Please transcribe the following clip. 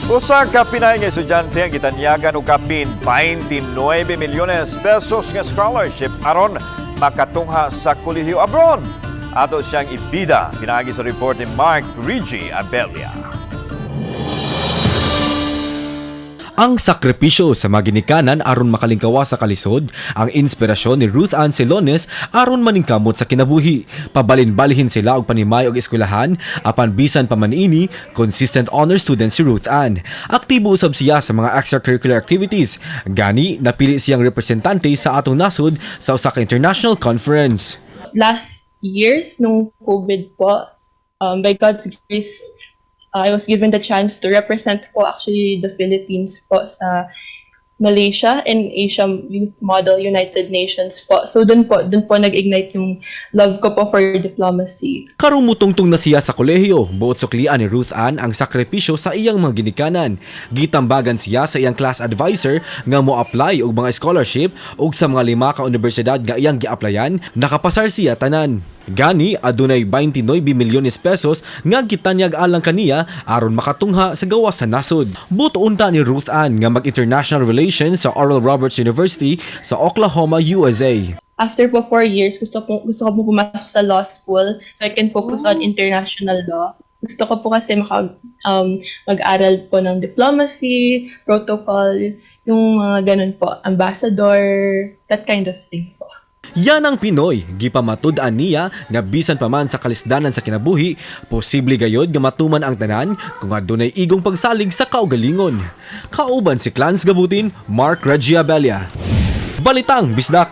Usa ka Pinay nga estudyante ang gitanyagan og kapin 29 milyones pesos nga scholarship aron makatungha sa kolehiyo abroad. Ato siyang ibida pinaagi sa report ni Mark Reggie Abelia. Ang sakripisyo sa mga ginikanan aron makalingkawa sa kalisod ang inspirasyon ni Ruth Ann Celones aron maningkamot sa kinabuhi. Pabalin-balhin sila og panimay og eskwelahan apan bisan pa man ini, consistent honor student si Ruth Ann. Aktibo usab siya sa mga extracurricular activities. Gani napili siyang representante sa atong nasod sa usa ka international conference. Last years nung COVID po, by God's grace, I was given the chance to represent po actually the Philippines po sa Malaysia and Asia Youth Model United Nations po. So dun po nag-ignite yung love ko po for diplomacy. Karong mutungtong na siya sa kolehiyo, buot suklian ni Ruth Ann ang sakripisyo sa iyang mga ginikanan. Gitambagan siya sa iyang class advisor nga mo-apply og mga scholarship ug sa mga lima ka unibersidad nga iyang gi-applyan, nakapasar siya tanan. Gani adunay 29 milyones pesos nga gitanyag alang kaniya aron makatungha sa gawas sa nasod. Buot unta ni Ruth Ann nga mag-international relations sa Oral Roberts University sa Oklahoma, USA. After po 4 years, gusto ko po pumasok sa law school so I can focus on international law. Gusto ko po kasi mag-aral po ng diplomacy, protocol, yung mga ganun po, ambassador, that kind of thing po. Yan ang Pinoy, gipamatud-an niya nga bisan pa man sa kalisdanan sa kinabuhi, posible gayod nga matuman ang tanan kung adunay igong pagsalig sa kaugalingon. Kauban si Clans Gabutin, Mark Regia Belia. Balitang Bisdak.